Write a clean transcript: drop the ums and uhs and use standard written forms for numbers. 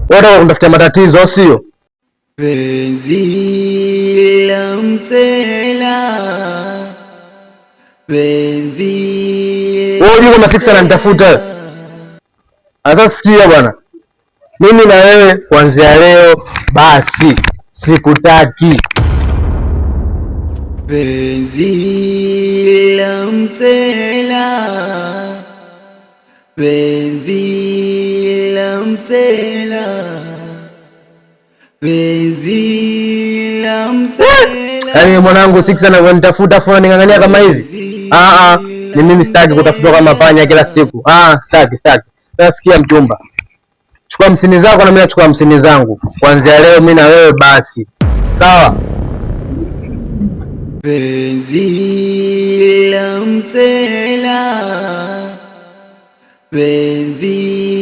Wewe unatafuta matatizo au sio? Penzi la msela, penzi. Wewe unajua kama Six ananitafuta. Sasa sikia bwana. Mimi na wewe kuanzia leo basi sikutaki. Penzi la msela, penzi la msela, penzi la msela. Yaani mwanangu Six anavyonitafuta afu ananing'ang'ania kama hivi. Ah ah, ni mimi sitaki kutafutwa kama panya kila siku. Ah, sitaki, sitaki. Sasa sikia mchumba. Chukua 50 zako na mimi nachukua 50 zangu. Kuanzia leo mimi na wewe basi. Sawa? Penzi la msela, penzi.